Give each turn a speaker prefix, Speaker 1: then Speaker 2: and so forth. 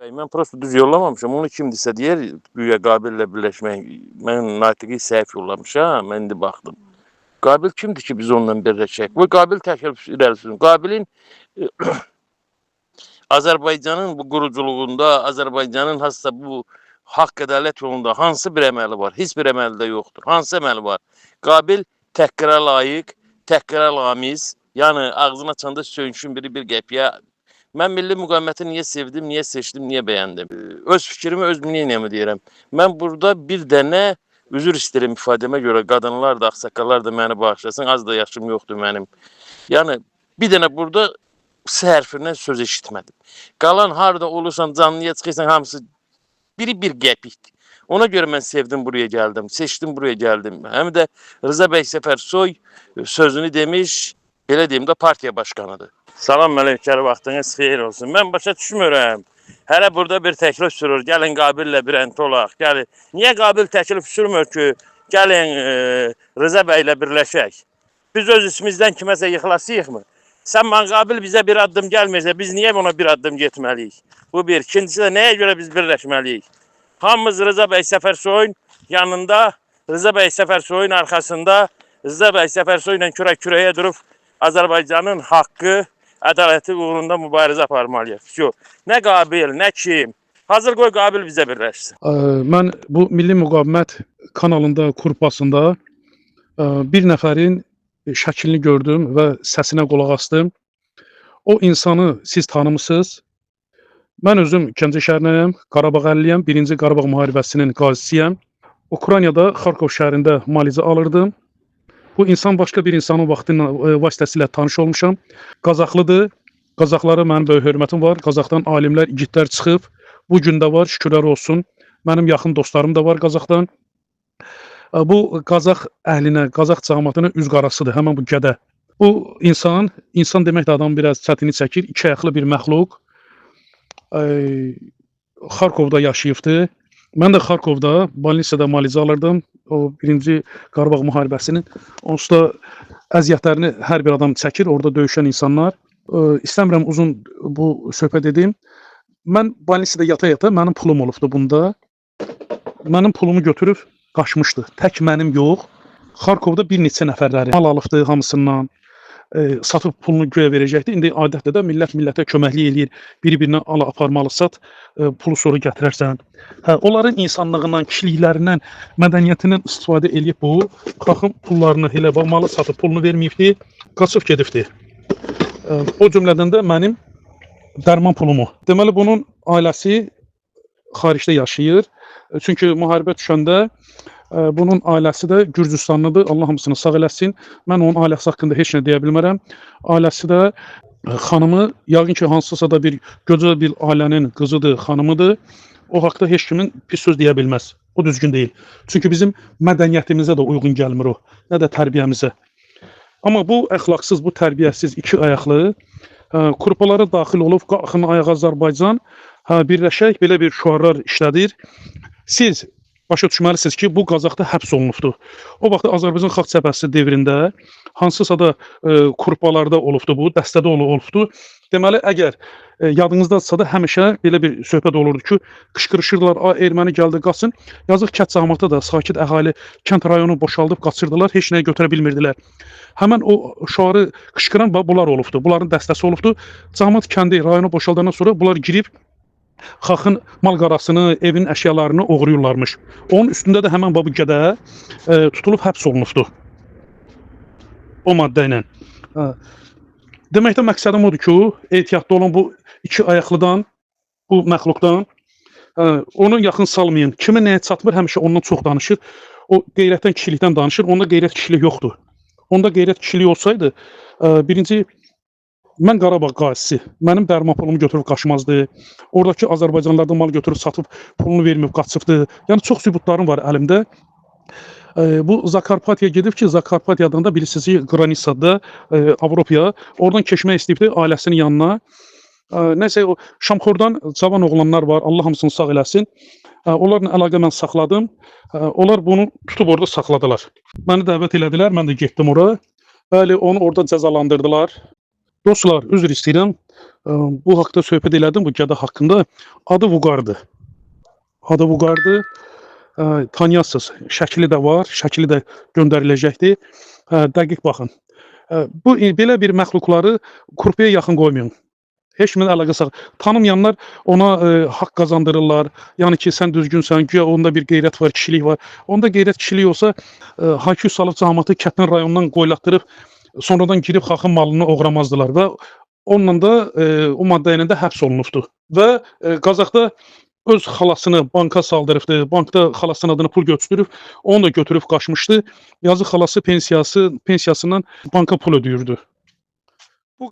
Speaker 1: Bəy, mən prosto düz yollamamışam. Onu kimdirsə deyər, güya Qabillə birləşmək, mən Natiqi səhv yollamışam, mən indi baxdım. Qabil kimdir ki, biz onunla birləşək? Bu Qabil təklif irəli sürün. Qabilin Azərbaycanın bu quruculuğunda, Azərbaycanın hansısa bu haqq ədalət yolunda hansı bir əməli var? Heç bir əməli də yoxdur. Hansı əməli var? Qabil təhqirə layiq, təhqirə lamiz, yəni ağzını açanda söyüncün biri bir qəpiyə. Mən milli müqaviməti niyə sevdim, niyə seçdim, niyə bəyəndim? Öz fikrimi, öz мнениemi deyirəm. Mən burada bir dənə üzr istəyirəm ifadəmə görə, qadınlar da, ağsaqqallar da məni bağışlasın, az da yaşım yoxdur mənim. Yəni bir dənə burada S hərfindən söz eşitmədim. Qalan harda olursan, canlıya çıxırsan, hamısı biri bir qəpikdir. Ona görə mən sevdim buraya gəldim, seçdim buraya gəldim. Həm də Rıza bəy Səfərsoy sözünü demiş, belə deyim də partiya başqanıdır. Salam əleykum, vaxtınız xeyir olsun. Mən başa düşmürəm. Hələ burada bir təklif sürür. Gəlin Qabillə bir əntə olaq. Gəlin. Niyə Qabil təklif sürmür ki, gəlin Rıza bəylə birləşək? Biz öz içimizdən kiməsə yıxılasıyıqmı? Sən mən Qabil bizə bir addım gəlmirsə, biz niyə ona bir addım getməliyik? Bu bir. İkincisi də nəyə görə biz birləşməliyik? Hamımız Rıza bəy Səfərsoyun yanında, Rıza bəy Səfərsoyun arxasında, Rıza bəy Səfərsoy ilə kürək kürəyə durub Azərbaycanın haqqı, ədaləti uğrunda mübarizə aparmalıyıq. Yox. Nə Qabil, nə kim. Hazır qoy Qabil bizə birləşsin.
Speaker 2: Mən bu Milli Müqavimət kanalında, kurpasında bir nəfərin şəklini gördüm və səsinə qulaq asdım. O insanı siz tanımısınız. Mən özüm Gəncə şəhərindəyəm, Qarabağ əlliyəm, 1-ci Qarabağ müharibəsinin qazisiyəm. Ukraynada Xarkov şəhərində müalicə alırdım. Bu insan başqa bir insanın vaxtı ilə vasitəsilə tanış olmuşam. Qazaxlıdır. Qazaxlara mənim böyük hörmətim var. Qazaxdan alimlər, igidlər çıxıb. Bu gün də var, şükürlər olsun. Mənim yaxın dostlarım da var Qazaxdan. Bu Qazax əhlinə, Qazax cəmaatına üz qarasıdır həmin bu gədə. Bu insan, insan demək də adam biraz çətini çəkir. İki ayaqlı bir məxluq. Xarkovda yaşayıbdı. Mən də Xarkovda bolnisada müalicə alırdım. O birinci Qarabağ müharibəsinin onsuz da əziyyətlərini hər bir adam çəkir, orada döyüşən insanlar. İstəmirəm uzun bu söhbət edim. Mən bolnisada yata-yata mənim pulum olubdu bunda. Mənim pulumu götürüb qaçmışdı. Tək mənim yox. Xarkovda bir neçə nəfərləri mal alıbdı hamısından. Satıb pulunu göyə verəcəkdi. İndi adətdə də millət millətə köməklik eləyir. Bir-birinə al aparmalı sat, pulu sonra gətirərsən. Hə, onların insanlığından, kişiliklərindən, mədəniyyətindən istifadə eləyib bu. Xalqın pullarını elə bax malı satıb pulunu verməyibdi, qaçıb gedibdi. O cümlədən də mənim dərman pulumu. Deməli bunun ailəsi xaricdə yaşayır. Çünki müharibə düşəndə bunun ailəsi də Gürcüstanlıdır. Allah hamısını sağ eləsin. Mən onun ailəsi haqqında heç nə deyə bilmərəm. Ailəsi də xanımı yəqin ki hansısa da bir gözəl bir ailənin qızıdır, xanımıdır. O haqda heç kimin pis söz deyə bilməz. O düzgün deyil. Çünki bizim mədəniyyətimizə də uyğun gəlmir o, nə də tərbiyəmizə. Amma bu əxlaqsız, bu tərbiyəsiz iki ayaqlı qrupalara daxil olub qalxın ayağa Azərbaycan, hə, birləşək belə bir şüarlar işlədir. Siz başa düşməlisiniz ki, bu Qazaxda həbs olunubdur. O vaxt Azərbaycan Xalq Cəbhəsi dövründə hansısa da qrupalarda olubdu bu, dəstədə olubdu. Deməli, əgər yadınızdadırsa da həmişə belə bir söhbət olurdu ki, qışqırışırdılar, "A, erməni gəldi, qaçın." Yazıq kənd cəmaatı da, sakit əhali kənd rayonu boşaldıb qaçırdılar, heç nəyi götürə bilmirdilər. Həmən o şüarı qışqıran bunlar olubdu. Bunların dəstəsi olubdu. Cəmaat kəndi rayonu boşaldandan sonra bunlar girib xalqın mal-qarasını, evin əşyalarını oğurlayırlarmış. Onun üstündə də həmən bu gədə tutulub həbs olunubdu. O maddə ilə. Deməkdə məqsədim odur ki, ehtiyatlı olun bu iki ayaqlıdan, bu məxluqdan. Onu yaxın salmayın. Kimə nəyə çatmır, həmişə ondan çox danışır. O qeyrətdən, kişilikdən danışır. Onda qeyrət kişilik yoxdur. Onda qeyrət kişilik olsaydı, birinci mən Qarabağ qazisi, mənim dərman pulumu götürüb qaçmazdı. Oradakı Azərbaycanlılardan mal götürüb satıb pulunu verməyib qaçıbdı. Yəni çox sübutlarım var əlimdə. Bu Zakarpatiyaya gedib ki, Zakarpatiyadan da bilirsiniz ki, Qranisada Avropaya, oradan keçmək istəyibdi ailəsinin yanına. Nəsə o Şamxordan cavan oğlanlar var. Allah hamısını sağ eləsin. Onlarla əlaqə mən saxladım. Onlar bunu tutub orada saxladılar. Məni dəvət elədilər, mən də getdim ora. Bəli, onu orada cəzalandırdılar. Dostlar, üzr istəyirəm. Bu haqda söhbət elədim, bu gəda haqqında. Adı Vüqardır. Adı Vüqardır. Tanıyasınız. Şəkili də var, şəkili də göndəriləcəkdir. Dəqiq baxın. Bu belə bir məxluqları kurpaya yaxın qoymayın. Heç kimin əlaqəsi yox. Tanımayanlar ona haqq qazandırırlar. Yəni ki, sən düzgünsən, güya onda bir qeyrət var, kişilik var. Onda qeyrət kişilik olsa, hayküy salıb cəmaatı kənddən, rayondan qoylatdırıb sonradan girib xalqın malını oğramazdılar və onunla da o maddə ilə də həbs olunubdur. Və Qazaxda öz xalasını banka saldırıbdı. Bankda xalasının adına pul götürüb, onu da götürüb qaçmışdı. Yazıq xalası pensiyasından banka pul ödəyirdi. Bu